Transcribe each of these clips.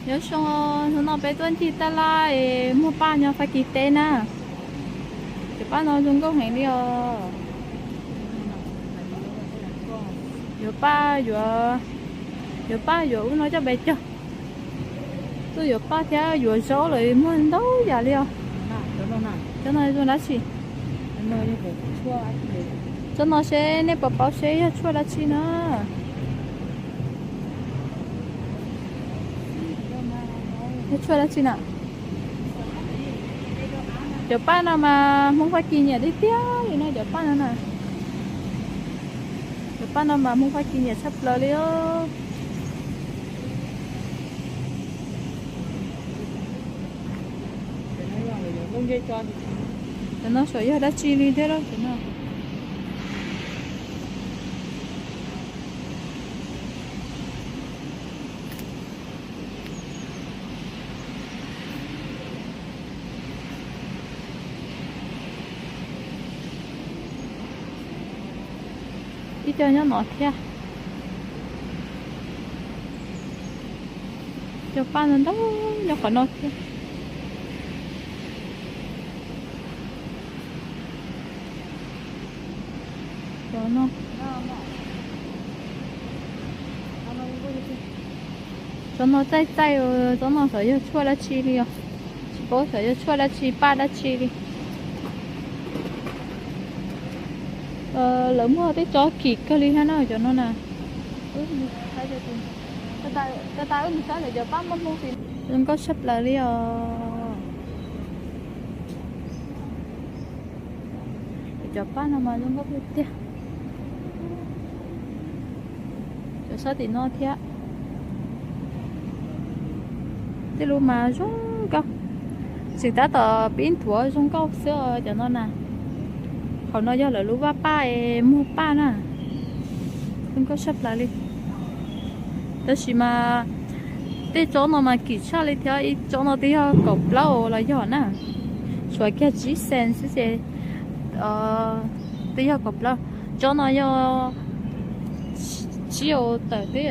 Nyob zoo, hnub no peb tuaj ncig taj laj es muag paj nyob Fab Kis teb na. Cov paj no zoo nkauj heev li os. Yuav paj yuav, yuav paj yuav ub no coj pes cog. Tuaj yuav paj thiab yuav zaub lawm muag ntau yam li os. Cov no zoo dab tsi? Cov no seb nej puas paub seb yog tshuaj dab tsi na. Yog tshuaj dab tsi na? Cov paj no mas Hmoob Fab Kis nyiam tiag tiag li no cov paj no na. Cov paj no mas Hmoob Fab Kis nyiam tshaj plaws li os. Cov no xyov yog dab tsi li thiab lauj cov no. Ib co nyob no thiab. Cov paj no ntau nyob qhov no thiab. Cov no, cov no txaij txaij, cov no xyov yog tshuaj dab tsi li os. Tsis paub xyov yog tshuaj dab tsi paj dab tsi li. Lawv muag tej tsob kim kawg li thiab na cov no na. Tab sis wb mus saib lawv cov paj muaj hmoo tim zoo nkauj tshaj plaws li os. Cov paj no mas zoo nkauj tiag tiag. Cov sab tim no thiab. Tej lub mas zoo nkauj. Tseem tab tom pib nthuav zoo nkauj xwb os cov no na. Qhov no yog lawv lub vaj paj es muag paj na. Zoo nkauj tshaj plaws li. Tab sis mas tej tsob no mas kim tshaj li thiab, ib tsob no twb yog kaum plaub los yog na. Tshuav kiag tsib xees xwb ces twb yog kaum plaub. Tsob no yog tsib os tawm twb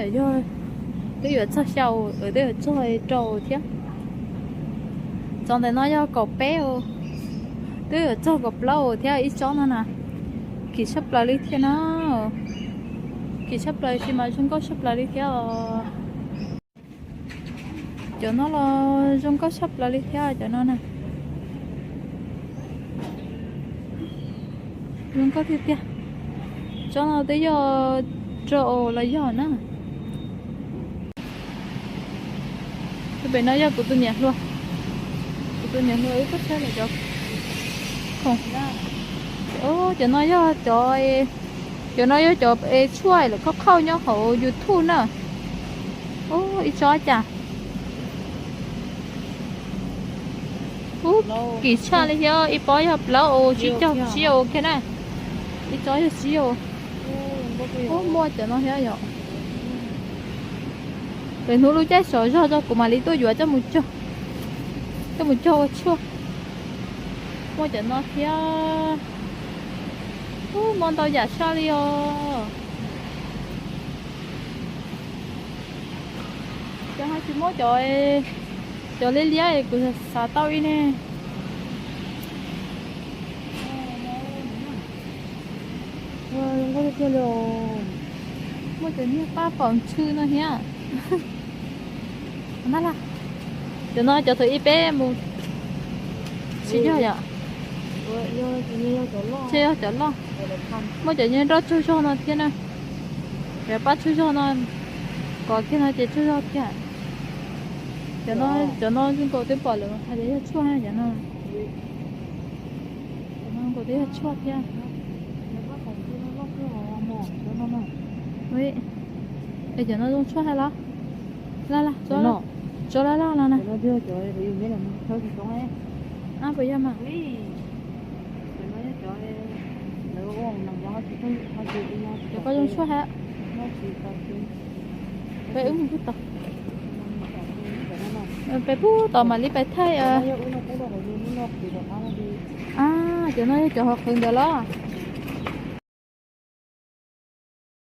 yuav txog xya os, twb yuav txog rau thiab. Tsob ntawm no yog kaum peb os, twb yuav txog kaum plaub os thiab ib tsob no na. Kim tshaj plaws li thiab na. Kim tshaj plaws sis mas zoo nkauj tshaj plaws li thiab os. Cov no los zoo nkauj tshaj plaws li thiab cov no na. Zoo nkauj tiag tiag. Tsob no twb yog rau os los yog na. Pem no yog kuv tus niam hluas. Kuv tus niam hluas wb tuaj saib lawv cov khoom. Cov no yog cov, cov no yog cov es tshuaj lawv qhauj qhauj nyob hauv YouTube na. Ib tsob cas ub, kim tshaj li thiab, ib pob yog plaub os, tsib caug tsib os kiag na. Ib tsob yog tsib os. Ub, muaj cov no thiab yom. Lwm hnub lub caij sov zog tso kuv mam li tuaj yuav coj mus cog, coj mus cog ua tshuaj. Muaj cov no thiab. Ub, muaj ntau yam tshaj li os. Cov no tsis muaj cov, cov liab liab kuv xav tau ib ne. Muaj cov niag paj paum ntshw no thiab. Cov no cov thaum ub peb mus, tsis yog yom? Tsis yog cov loj. Muaj cov niag nroj tsaug zog no thiab na. Cov paj tsaug zog no, kov kiag no ces tsaug zog kiag. Cov no zoo nkaus twb pom lawv hais tias yog tshuaj cov no. Cov no zoo nkaus twb yog tshuaj thiab. Es cov no zoo tshuaj thiab los? Laj laj, tso laj laj los na. Puas yog mas? Cov ko zoo tshuaj thiab. Peb wb mus pub tod. Peb pub tod mam li pais thaij. Cov no yog cov hauv qhwv ntawd los?